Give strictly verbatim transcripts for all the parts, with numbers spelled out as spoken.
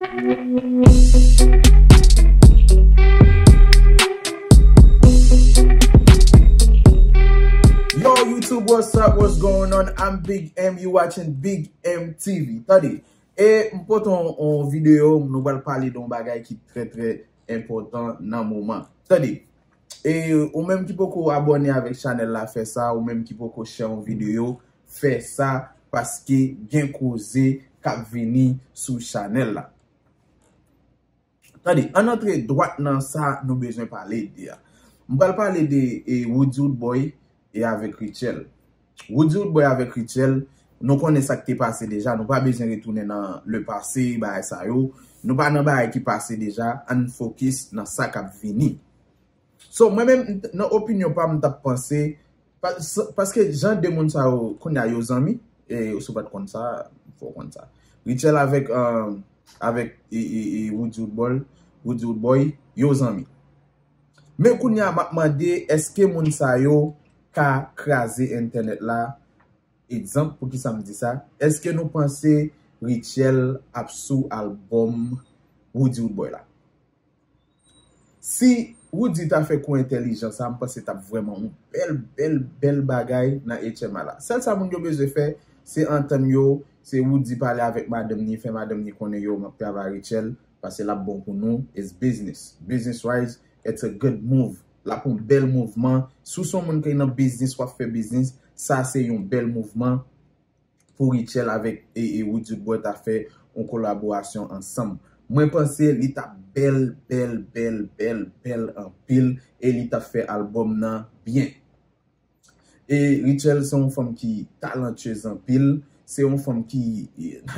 Yo, YouTube, what's up? What's going on? I'm Big M. You watching Big M T V. Tande, e m pote yon, yon videyo, nou pral pale de yon bagay ki trè, trè enpòtan nan moman. Tande, e ou menm ki poko abòne avèk chanèl la, fè sa. Ou menm ki poko share yon videyo, fè sa, paske gen koze k ap vini sou chanèl la. Tande, ann antre dwat nan sa nou bezwen pale de a. M pral pale de, e, Roody Roodboy e avèk Rutshelle. Roody Roodboy avèk Rutshelle, nou konnen sa k te pase deja, nou pa bezwen retounen nan le passé, bagay sa yo. Nou pa nan bagay ki pase deja, ann fokis nan sa k ap vini. So, mwen menm, m t-, nan opinyon pa m, m t ap panse, pa-, s-, paske jan de moun sa yo, kounye a yo zanmi, e si w pa t konn sa, fò w konn sa. Rutshelle avèk, um, avèk, e, e, e, Roody Roodboy, Roody Roodboy, yo zanmi. Men kounye a, m ap mande, èske moun sa yo ka kraze entènèt la? Egzanp, poukisa m di sa? Èske nou panse Rutshelle ap sou albòm Roody Roodboy la? Si Roody ta fè kou entèlijan sa, m panse t ap vrèman yon bèl, bèl, bèl bagay nan H M A la. Sèl sa moun yo bezwen fè, se antann yo, se Roody pale avèk madanm ni, fè madanm ni konnen, yo, m ap travay Rutshelle, paske l ap bon pou nou, it's business. Business wise, it's a good move. L ap yon bèl mouvman. Si w se yon moun ki nan biznis, w ap fè biznis, sa se yon bèl mouvman. Pou Rutshelle avèk, e, e, Roody Roodboy ta fè yon kolaborasyon ansanm. Mwen panse li t ap bèl, bèl, bèl, bèl, bèl anpil, e li t ap fè albòm nan byen. E Rutshelle se yon fanm ki talantyez anpil, se yon fanm ki,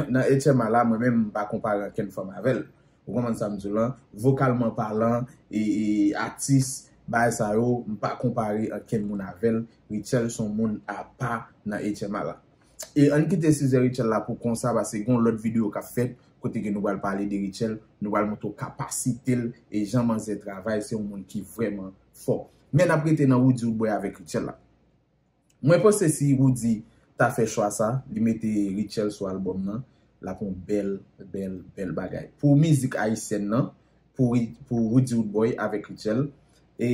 nan H M A la, mwen menm, m pa konpare ankenn fanm avè l. Ou konprann sa m di w lan? Vokalman palan, e, e atis, bagay sa yo, m pa konpare ankenn moun avè l. Rutshelle se yon moun apa nan H M A la. E ann kite sizè Rutshelle la pou konsa, paske gen yon lòt videyo k ap fèt, kote ke nou pral pale de Rutshelle, nou pral montre w kapasite l, e jan manzè travay, se yon moun ki vrèman fò. Men n ap rete nan Roody Roodboy avèk Rutshelle la. Mwen panse si Roody ta fè chwa sa, li mete Rutshelle sou albòm nan, l ap yon bèl, bèl, bèl bagay. Pou mizik ayisyèn nan, pou Ri-, pou Roody Roodboy avèk Rutshelle, e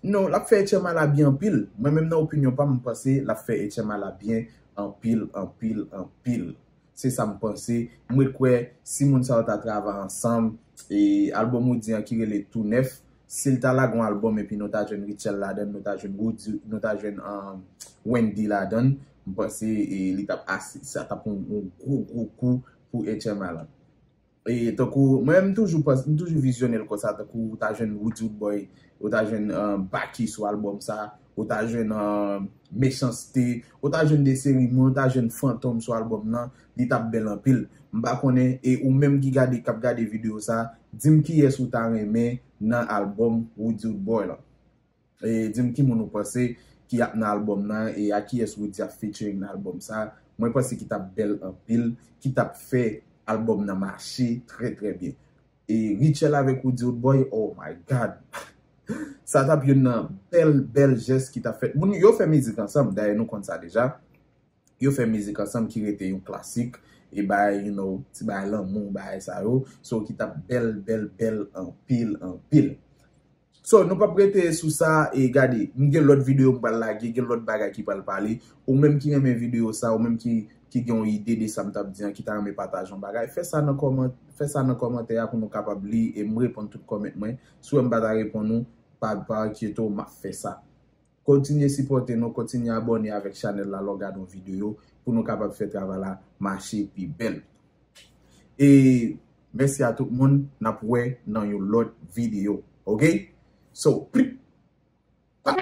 non, l ap fè H M A la byen anpil. Mwen menm nan opinyon pa m, m panse l ap fè H M A la byen anpil, anpil, anpil. Se sa m panse. Mwen kwè si moun sa yo ta travay ansanm, e albòm Roody an ki rele Tou Nèf, si l ta lage yon albòm epi nou ta jwenn Rutshelle ladan l, nou ta jwenn Roody, nou ta jwenn, um, Wendy ladan l, m panse, e, li t ap ase, sa t ap yon, yon gwo, gwo kou pou H M A la. E tankou, mwen, m toujou panse, m toujou vizyone l konsa, tankou ou ta jwenn Roody Roodboy, ou ta jwenn, um, Baky sou albòm sa, ou ta jwenn, um, Mechanste, ou ta jwenn de seri moun, ou ta jwenn Fantom sou albòm nan, li t ap bèl anpil. M pa konnen, e ou menm ki gade, k ap gade videyo sa, di m kiyès ou ta renmen nan albòm Roody Roodboy lan. E di m ki moun ou panse ki ap nan albòm nan, e a kiyès Roody ap featuring nan albòm sa. Mwen panse ki t ap bèl anpil, ki t ap fè albòm nan mache trè, trè byen. E Rutshelle avèk Roody Roodboy, oh my God. Sa t ap youn nan bèl, bèl jès ki t ap fèt. Moun yo fè mizik ansanm, dayè nou konn sa deja. Yo fè mizik ansanm ki rete yon klasik, e bay, you know, ti bay lanmou, bay sa yo. So, ki t ap bèl, bèl, bèl anpil, anpil. So, nou p ap rete sou sa, e gade, m gen lòt videyo m pral lage, gen lòt bagay ki pral pale. Ou menm ki renmen videyo sa, ou menm ki, ki gen yon ide de sa m t ap di an, ki ta renmen pataje yon bagay, fè sa nan kòman-, fè sa nan kòmantè a pou nou kapab li, e m reponn tout kòmant mwen. Si w wè m pa ta reponn ou, pa, pa enkyete w, m ap fè sa. Kontinye sipòte nou, kontinye abòne avèk chanèl la lè w gade yon videyo pou nou kapab fè travay la mache pi bèl. E mèsi a tout moun, n ap wè nan yon lòt videyo. Oke? So, pip, pa.